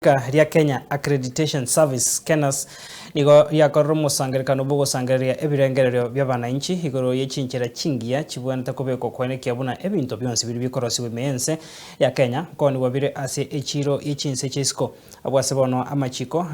Riika ria Kenya Accreditation Service, KENAS, nigo riakorire omosangererekano bw'ogosangereria ebirengererio bi'abananchi igoro ye chinchera chingiya chibwenerete kobekwa koenekia buna ebinto bionsi biria bikorosigwa ime y'ense ya Kenya nkoonigwa bire ase echiiro ye chinse chia isiko. Abwo ase bono amachiko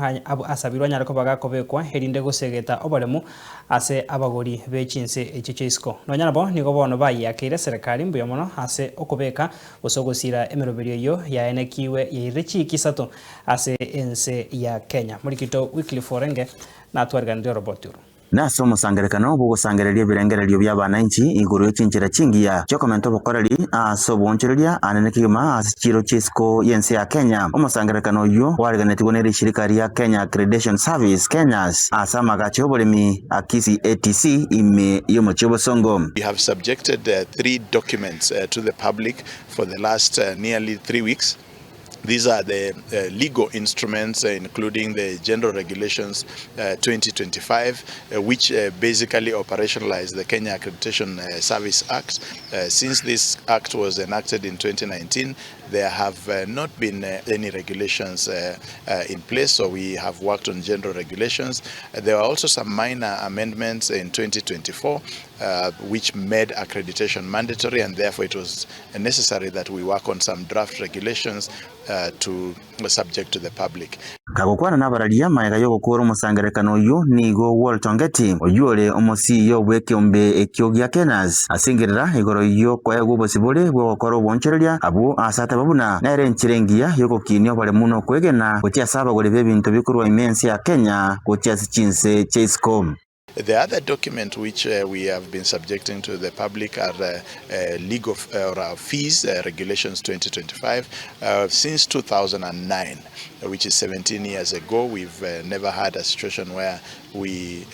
asabirwe anyare koba gakobekwa erinde gosegeta oboremu ase abagori be chinse echio chia isiko. Nonya nabo nigo bono bayiakeire eserekari mbuya mono ase okobeka gose ogosiira emeroberio eyio yaenekiwe yairire chiiki isato ase ense ya Kenya. Morikito Wycliffe Orenge natwariganirie oroboti oro. Nase omosangererekano bw'ogosangereria ebirengererio bi'abananchi igoro ye chinchera chingiya chi'okomenta obokoreri ase oboonchoreria anene kegima ase chiiro chi'isiko y'ense ya Kenya. Omosangererekano oyio oareganetigwe ne rishirika ria Kenya Accreditation Service, Kenyas, ase amagacho y'oboremi a Kisii ATC ime y'omochie o Bosongo. We have subjected three documents to the public for the last nearly 3 weeks. These are the legal instruments including the General Regulations 2025 which basically operationalize the Kenya Accreditation Service Act. Since this act was enacted in 2019, there have not been any regulations in place, so we have worked on general regulations. There were also some minor amendments in 2024 which made accreditation mandatory, and therefore it was necessary that we work on some draft regulations to subject to the public. Kagokwana nabararia magega y'ogokora omosangererekano oyio nigo Walter Ongeti, oyio ore omosiiyo bw'ekeombe ekio gia Kenas, asengerera igoro y'okoegwa obosibore bw'ogokora oboonchoreria abwo ase ateba buna nere enchera engiya y'ogokinia oboremu na okwegena gochia ase abagori b'ebinto bikorwa ime ense ya Kenya gochia ase chinse chia isiko. The other document which we have been subjecting to the public are legal or fees regulations 2025. Since 2009, which is 17 years ago, we've never had a situation where we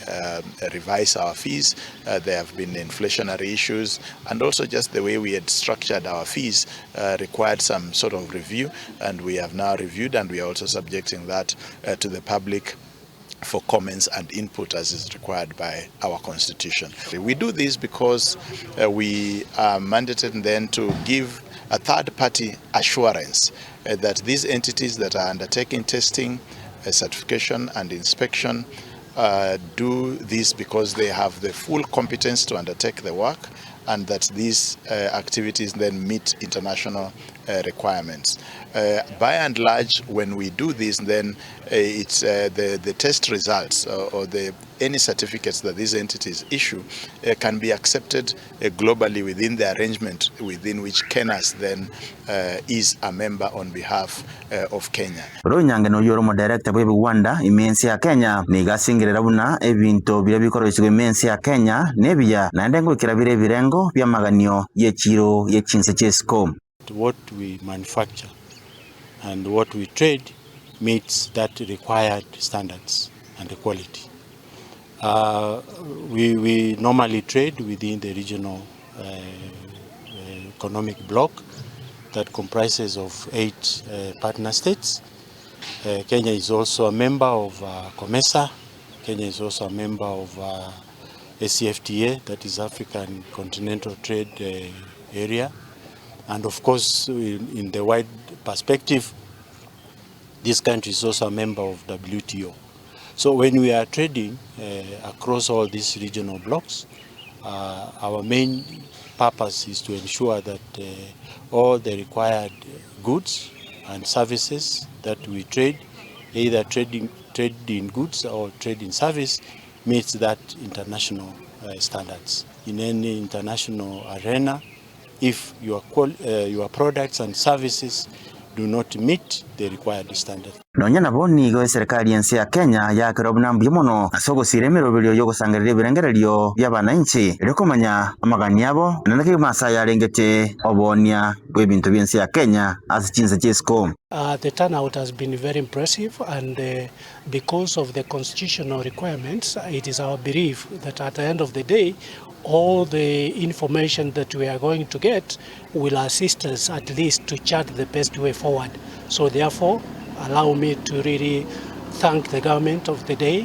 revise our fees. There have been inflationary issues, and also just the way we had structured our fees required some sort of review, and we have now reviewed, and we are also subjecting that to the public for comments and input as is required by our constitution. We do this because we are mandated then to give a third party assurance that these entities that are undertaking testing, certification and inspection do this because they have the full competence to undertake the work and that these activities then meet international requirements. By and large, when we do this, then it's the test results or the any certificates that these entities issue can be accepted globally within the arrangement within which KENAS then is a member on behalf of Kenya. Roy Nyange noyio ore omodirector bw'ebigwanda ime ense ya Kenya nigo asengerera buna ebinto biria bikoroisigwa ime ense ya Kenya nebiya naende ngoikera bire ebirengo bi'amaganio y'echiro ye chinse chi'esiko. What we manufacture and what we trade meets that required standards and quality. We normally trade within the regional economic bloc that comprises of 8 partner states. Kenya is also a member of COMESA. Kenya is also a member of ACFTA, that is African Continental Trade Area. And of course, in the wide perspective, this country is also a member of WTO. So when we are trading across all these regional blocks, our main purpose is to ensure that all the required goods and services that we trade, either trade in goods or trade in service, meets that international standards. In any international arena, if your products and services do not meet the required standard. Nonya nabo nigo eserikari y'ense ya Kenya yakerwa buna mbuya mono ase ogosira emeroberio y'ogosangereria ebirengererio bi'abananchi erio komanya amagani abo naende kegima ase ayarengete oboonia bw'ebinto bi'ense ya Kenya ase chinse chi'isiko. The turnout has been very impressive, and because of the constitutional requirements, it is our belief that at the end of the day, all the information that we are going to get will assist us at least to chart the best way forward. So therefore, allow me to really thank the government of the day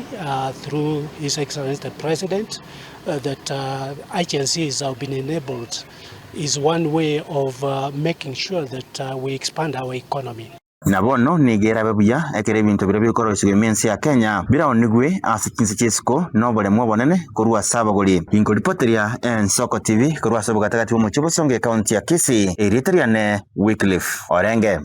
through His Excellency the President that agencies have been enabled is one way of making sure that we expand our economy. Na bono nigo erabe buya ekero ebinto biria bikoroisigwa ime ense ya Kenya biraonigwe ase chinse chi'isiko na oboremu obonene korwa ase abagori. Inkoripoteria Ensoko TV korwa ase obogatagati bw'omochie o Bosongo ekaunti ya Kisii, erieta riane Wycliffe Orenge.